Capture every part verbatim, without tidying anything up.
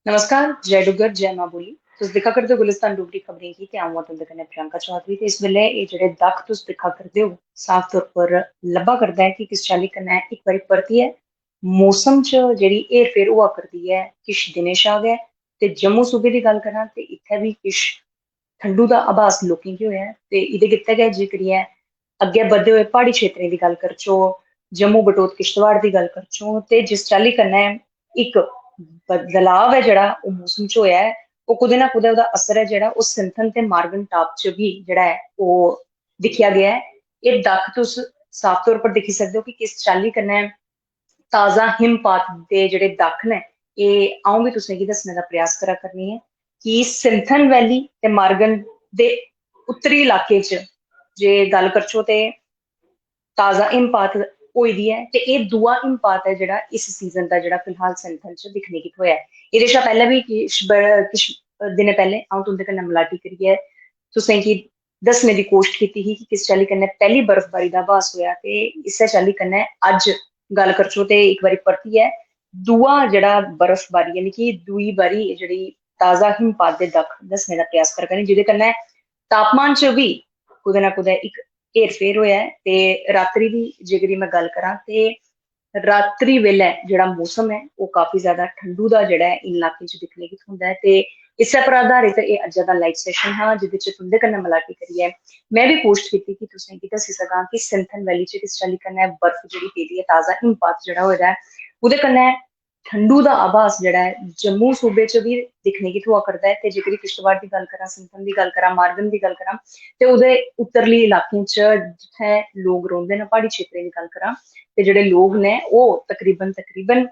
नमस्कार, जय डुग्गर, जय मां बोली। तुस दिक्खा करदे ओ गुलिस्तान डोगरी खबरें गी ते अ'ऊं आं तुं'दे कन्नै प्रियंका चौधरी। ते इस बेल्लै एह् जेह्ड़े दक्ख तुस दिक्खा करदे ओ, साफ तौर पर लब्भा करदा ऐ कि किस चाल्ली कन्नै इक बारी परतियै मौसम च जेह्ड़ी हेरफेर होआ करदी ऐ किश दिनें शा गै। ते जम्मू सूबे दी गल्ल करां ते इत्थै बी किश ठंडू दा आभास लोकें गी होआ ऐ। ते एह्दे गित्तै गै जे करियै अग्गें बधदे होए प्हाड़ी क्षेत्रें दी गल्ल करचो, जम्मू बटोत किश्तवाड़ दी गल्ल करचो, ते जिस चाल्ली कन्नै इक बदलाव ऐ जेह्ड़ा ओह् मौसम च होआ ऐ, ओह् कुतै ना कुतै ओह्दा असर ऐ जेह्ड़ा ओह् सिंथन ते मार्गन टाप च बी जेह्ड़ा ऐ ओह् दिक्खेआ गेआ ऐ। एह् दक्ख तुस साफ तौर पर दिक्खी सकदे ओ कि किस चाल्ली कन्नै ताजा हिमपात दे जेह्ड़े दक्ख न, एह् अ'ऊं बी तुसें गी दस्सने दा प्रयास करा करनी आं कि सिंथन वैली ते मार्गन दे उत्तरी इलाके च जे गल्ल करचो ते ताजा हिमपात होई दी ऐ। ते एह् दूआ हिमपात ऐ जेह्ड़ा इस सीजन दा जेह्ड़ा फिलहाल सिंथन च दिक्खने गी थ्होआ ऐ। एह्दे शा पैह्लें बी किश ब-, किश दिनें पैह्लें अ'ऊं तुं'दे कन्नै मलाटी करियै तुसें गी दस्सने दी कोशट कीती ही कि किस चाल्ली कन्नै पैह्ली बर्फबारी दा आभास होआ ते इस्सै चाल्ली कन्नै अज्ज गल्ल करचो ते इक बारी परतियै दूआ जेह्ड़ा बर्फबारी, यानी कि दूई बारी जेह्ड़ी ताजा हिमपात दे दक्ख दस्सने दा प्रयास करा करनी, जेह्दे कन्नै तापमान च बी कुतै ना कुतै इक हेरफेर होआ ऐ। ते रात्रि दी जेकर में गल्ल करां ते रात्रि बेल्लै जेह्ड़ा मौसम ऐ, ओह् काफी ज्यादा ठंडू दा जेह्ड़ा ऐ, इन इलाकें च दिक्खने गी थ्होंदा ऐ। ते इस्सै पर आधारित एह् अज्जै दा लाइव सैशन हा, जेह्दे च तुं'दे कन्नै मलाटी करियै में बी कोशट कीती कि तुसें गी दस्सी सकां कि सिंथन वैली च किस चाल्ली कन्नै बर्फ जेह्ड़ी पेदी ऐ, ताजा हिमपात जेह्ड़ा होए दा ऐ, ओह्दे कन्नै ठंडू दा आभास जेह्ड़ा ऐ, जम्मू सूबे च बी दिक्खने गी थ्होआ करदा ऐ। ते जेकर किश्तवाड़ दी गल्ल करां, सिंथन दी गल्ल करां, मार्गन दी गल्ल करां, ते ओह्दे उत्तरली इलाकें च जित्थै लोक रौंह्दे न, प्हाड़ी क्षेत्रें दी गल्ल करां, ते जेह्ड़े लोक न, ओह् तकरीबन, तकरीबन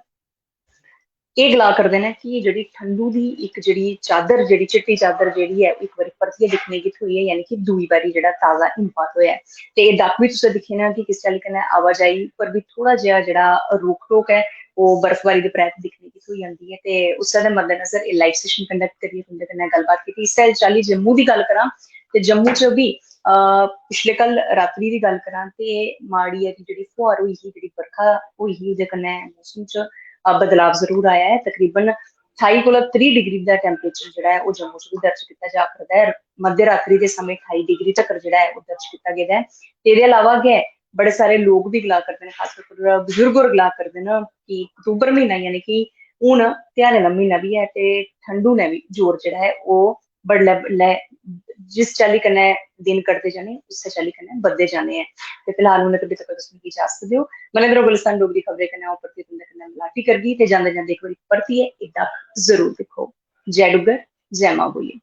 एह् गला करदे न कि जेह्ड़ी ठंडू दी इक जेह्ड़ी चादर, जेह्ड़ी चिट्टी चादर जेह्ड़ी ऐ, इक बारी परतियै दिक्खने गी थ्होई ऐ, यानी कि दूई बारी जेह्ड़ा ताजा हिमपात होआ ऐ। ते एह् दक्ख बी तुसें दिक्खे न कि किस चाल्ली कन्नै आवाजाही पर बी थोह्ड़ा जेहा जेह्ड़ा रोक टोक ऐ, ओह् बर्फबारी दे परैंत दिक्खने गी थ्होई जंदी ऐ। ते उस्सै दे मद्देनजर एह् लाइव सैशन कंडक्ट करियै तुं'दे कन्नै गल्लबात कीती। इस्सै चाल्ली जम्मू दी गल्ल करां ते जम्मू च बी, अ, पिछले कल रात्रि दी गल्ल करां ते माड़ी हारी जेह्ड़ी फुहार होई ही, जेह्ड़ी बरखा होई ही, ओह्दे कन्नै मौसम च, अ, बदलाव जरूर आया ऐ। तकरीबन ठाई कोला त्रीह् डिग्री दा टैम्परेचर जेह्ड़ा ऐ, ओह् जम्मू च बी दर्ज कीता जा करदा ऐ। मध्य रात्रि दे समें ठाई डिग्री तक्कर जेह्ड़ा ऐ, ओह् दर्ज कीता गेदा ऐ। ते एह्दे अलावा गै बड़े सारे लोक बी गला करदे न, खासतौर पर बजुर्ग होर गला करदे न कि अक्तूबर म्हीना, यानी कि हून ध्यारें दा म्हीना बी ऐ ते ठंडू ने बी जोर जेह्ड़ा ऐ, ओह् बडलै, बडलै जिस चाल्ली कन्नै दिन कटदे जाने, उस्सै चाल्ली कन्नै बधदे जाने ऐ। ते फिलहाल हून इक बजे तक तुस मिगी इजाजत देओ। मलिंद्र गुलिस्तान डोगरी खबरें कन्नै अ'ऊं परतियै तुं'दे कन्नै मलाटी करगी ते जांदे जांदे इक बारी परतियै एह् दक्ख जरूर दिक्खो। जय डुग्गर, जय मां बोली।